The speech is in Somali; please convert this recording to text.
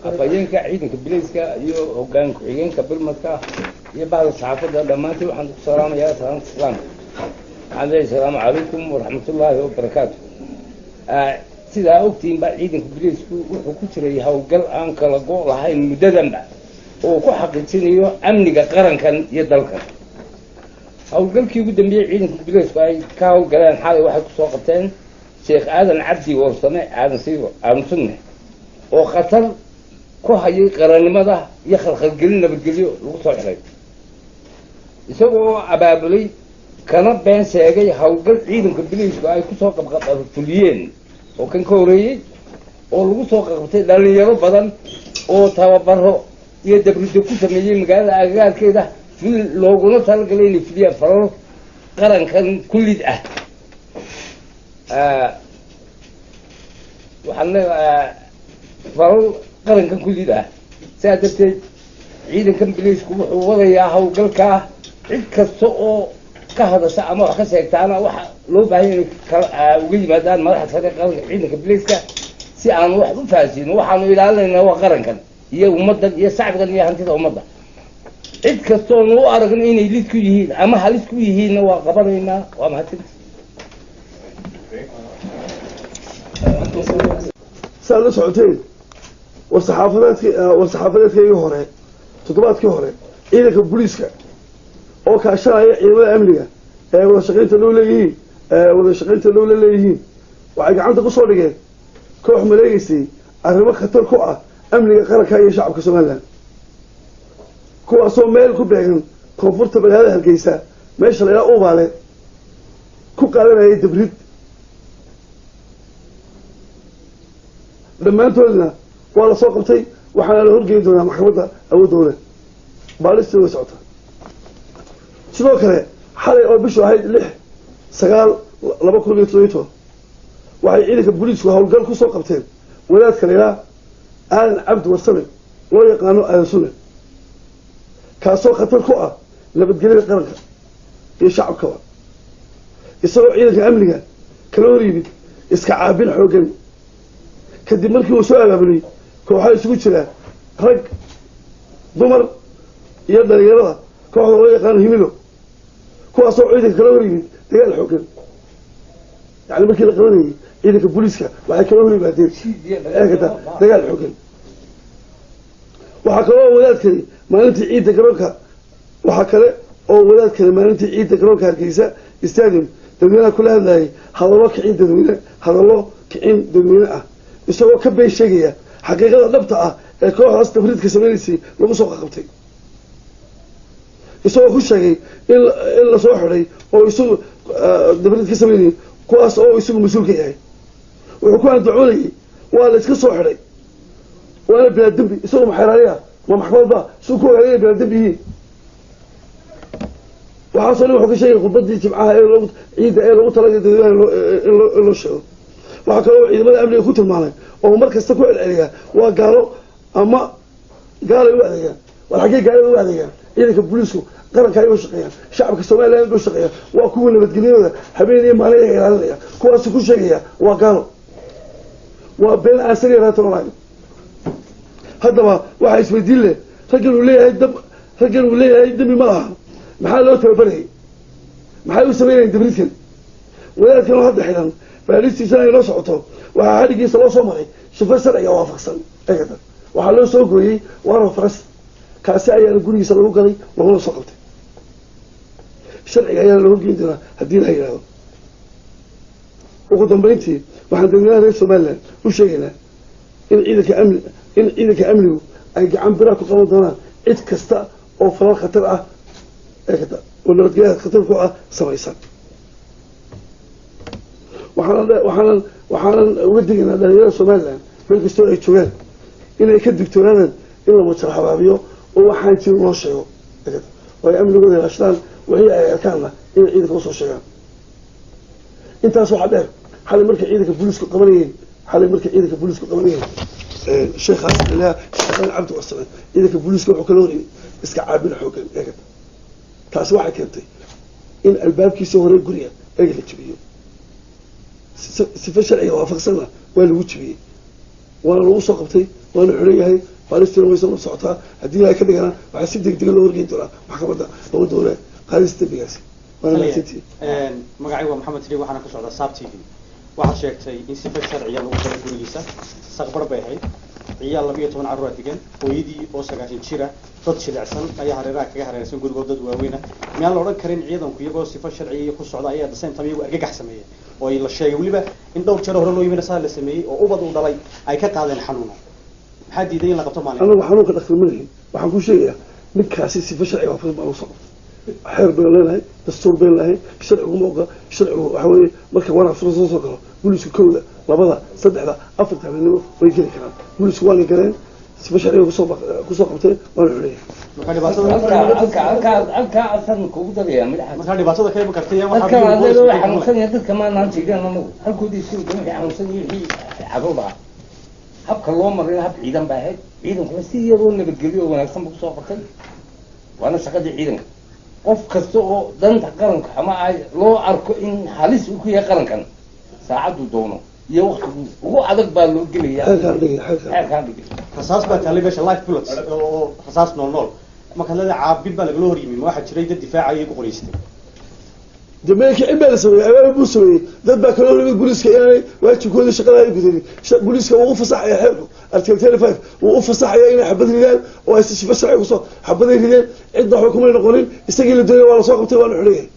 Afhayeenka ciidanka bilayska iyo hoggaan ku-xigeenka birmadka iyo bahda saxaafadda dhammaantiin, waxaan ku salaamayaa salaamta islaamka. Waxaan leeyahay asalaamu calaykum waraxmatullaahi wabarakaatu. Sidaa ogtihiin ba, ciidanka bilaysku wuxuu ku jiray howlgal aan kala go' lahayn muddadanba oo ku xaqiijinayo amniga qarankan iyo dalkan. Howlgalkii ugu dambeeyey ciidanka bilaysku ay ka howlgaleen xalay waxay kusoo qabteen Sheekh Aadan Cabdi Warsame, Aadan Siiro, Aadan Sunne, oo khatar ku hayay qarannimada iyo khalkhalgelin nabadgelyo lagu soo xiray, isagoo abaabulay kana been sheegay howlgal ciidanka bilaysku ay kusoo qabqafuliyeen oo kan ka horeeyey oo lagu soo qabtay dhalinyaro badan oo tababaro iyo dabrido ku sameeyey magaalada agagaarkeeda, fil looguna talagalay inay fuliyaan falal qarankan kullid ah. Waxaan leedahay falal qarankan kullid ah. Sidaa darteed ciidankan bilaysku wuxuu wadayaa howlgalkaa. Cid kasta oo ka hadasha ama wax ka sheegtaana waxa loo baahanya inay kala uga yimaadaan madaxda sare qaranka ciidanka bilayska si aanu wax u fahansiino. Waxaanu ilaalinaynaa waa qarankan iyo ummaddan iyo shacbigan iyo hantida ummadda. Cid kastoonu u aragno inay lid ku yihiin ama halis ku yihiinna waa qabanaynaa. Waa mahadsanti. Saad la socoteen war-saxaafadeedk war-saxaafadeedkaygii hore toddobaadkii hore, ciidanka booliiska oo kaashanaya ciidamada amniga ee wada shaqaynta loo leeyihiin ee wada shaqaynta loola leeyihiin waxay gacanta kusoo dhigeen koox maleegeysay arrimo khatar ku ah amniga qaranka iyo shacabka Somaliland, kuwaasoo meel ku beegan koonfurta magaalada Hargeysa, meesha la ilaa Ubaale, ku qaadanayay dabrid. Dhammaantoodna waa lasoo qabtay, waxaana la horgeyn doonaa maxkamadda awoodooda, baalistii way socota. Sidoo kale xalay oo bishu ahayd 6/9/2017 waxay ciidanka booliisku howlgal kusoo qabteen wadaadka la ilaa Aadan Cabdi Warsame, loo yaqaano Aadan Sunne, kaasoo khatar ku ah nabadgelyada qaranka iyo shacabkaba, isagoo ciidanka amniga kala hor yimid iska caabin xooggan kadib markii uu soo abaabulay kooxaa isugu jira rag, dumar iyo dhalinyarada kooxda loo yaqaano Himilo, kuwaasoo ciidanka kala hor yimid dagaal xooggan. Yani markii la qabanayay ciidanka booliiska waxay kala hor yimaadeen eegata dagaal xooggan. Waxaa kaloo wadaadkani maalintii ciidda garoonka waxaa kale oo wadaadkani maalintii ciidda garoonka Hargeysa Stadium dadweynaha kula hadlayay hadallo kicin dadweyne hadallo kicin dadweyne ah, isagoo ka been sheegaya xaqiiqada dhabta ah ee kooxdaas tafriidka sameynaysay lagu soo qaqabtay, isagoo ku sheegay in lasoo xidhay oo isagu tafriid ka sameynayay, kuwaas oo isagu mas-uul ka yahay. Wuxuu ku andacoonayay waa la iska soo xidhay waana bilaa dembi. Isagoo maxeeraaliya ma maxkamad ba siduu ku ogaaday inay bilaa dembi yihiin? Waxaasoo dhan wuxuu ka sheegay khudbadii jimcaha ee loogu ciidda ee loogu talagalay dadweynaha in loo sheego. Waxaa kaloo ciidamada amniga ku tilmaamay oo mar kasta ku celceliyaa waa gaalo ama gaalay u adeegaan. War xaggee gaalada u adeegaan? Ciidanka booliisku qaranka ay u shaqeeyaan, shacabka Somaliland u shaqeeya, waa kuwa nabadgelyadooda habeen iyo maalin iyaga ilaalinaya. Kuwaasu ku sheegaya waa gaalo, waa been aan sariya raatan olahayn. Haddaba waxaa isweydiin leh, raggan uu leeyahay dab raggan uu leeyahay dembi ma laha, maxaa loo tababarayay? Maxay u sameynayeen dabriidkan? Wadaadkan oo hadda xidhan, baadhistiisana ay loo socoto, waxaa xadhigiisa loo soo maray shifo sharciga waafaqsan. Eegata, waxaa loo soo gooyey waaro faras, kaasi ayaana gurigiisa lagu galay laguna soo qabtay. Sharciga ayaana la horgeyn doonaa haddii la yidhahdo. Ugu dambeyntii waxaan dadweynaha reer Somaliland u sheegaynaa in ciidanka amnigu ay gacan biraha ku qaban doonaan cid kasta oo falal khatar ah eegata oo nabadgelyada khatar ku ah samaysan. Waxaanan uga digaynaa dhalinyarada Somaliland meel kastoo ay joogaan inay ka digtoonaadaan in la wajar habaabiyo oo waxaan jirin loo sheego, eegata, oo ay amnigooda ilaashadaan, wixii ay arkaanna inay ciidanka usoo sheegaan. Intaas waxaa dheer, xalay markay ciidanka booliisku qabanayeen sheekhaas ilaa Sheekh Cabdi Warsame, ciidanka booliiska wuxuu kala horyay iska caabin xoogan. Eegata, taasi waxay keentay in albaabkiisa hore guriga eega la jabiyo, sifa sharciga waafaqsanna waa lagu jabiyey. Waana lagu soo qabtay, waana xidhan yahay, baaristiina way soo socotaa. Haddii Ilahay ka dhigana, waxaa si degdega loo horgeyn doonaa maxkamadda lagu doona qaadista dembigaasi. Waana mahadsantihin. Magacaygu waa Maxamed Tiri, waxaana ka socdaa Saab TV. Waxaad sheegtay in sifa sharciya lagu galay gurigiisa. Saqbar bay ahayd, ciyaal 12 carruur degan, hooyadii oo 90 jira, dad jilicsan ayaa hareeraha kaga hareeraysan gurigood, dad waaweyna. Miyaan la odhan karin ciidanku iyagoo sifo sharciya iyo ku socda ayaa the same time iyagu argagax sameeyey, oo ay la sheegay weliba in dhowr jeer hore loo yimina saa la sameeyey oo ubad uu dhalay ay ka qaadeen xanuuna? Maxaa diiday in la qabto maalin? Anagu xanuunka dhaktar ma lihin. Waxaan ku sheegayaa, ninkaasi sifo sharciga waafaqsan baa lagu soo qabtay. Xeer baynu leenahay, dastuur baynu lenahay, sharcigu ma oga. Sharcigu waxa weeye, marka waraaq soo soo galo booliisku, 1da, 2da, 3da, 4ta habeenimo way geli karaan. Booliisku waana galeen, sifo sharciga kusoo qabteen, waana xidhaya. Marka dhibaatada Halkaa asan kugu darayaa madaxa. Marka dhibaatada ka iman karta iyo dadka adayga way xanuunsan yahay, dadka maanaan jiideen anagu halkoodii si wixii xanuunsan iyo wixii carruur ah. Habka loo maray hab ciidan baa ahayd, ciidankuna si yaroo nabadgelyo oo wanaagsan buu kusoo qabtay, waana shaqadii ciidanka. Qof kasta oo danta qaranka ama ay loo arko in halis uu ku yahay qarankan, saacaddu doono iyo waktigu ugu adag baa loo gelaya. Xeerkaan dhigay, xeerkaan. Xeerkaan dhigay. Rasaas baa taallay meesha, live bullets oo rasaas nool nool. Markaad leedahay caabin baa lagala hor yimi, ma waxaa jiray dad difaacaya ku qoraystay? Jameelkii cid baa la sameeyey, abaabul buu sameeyey, dad baa kala horyimid booliiska inaanay waajibkoodii shaqada ay gudanin. Booliiska wuu u fasaxaya xeerku, article 35 wuu u fasaxaya inay xabad ridaan oo ay si sifo sharci kusoo xabaday rideen. Cidna waxba kumay noqonin. Isagii la doonaya waa lasoo qabtay, waana xidhan yahay.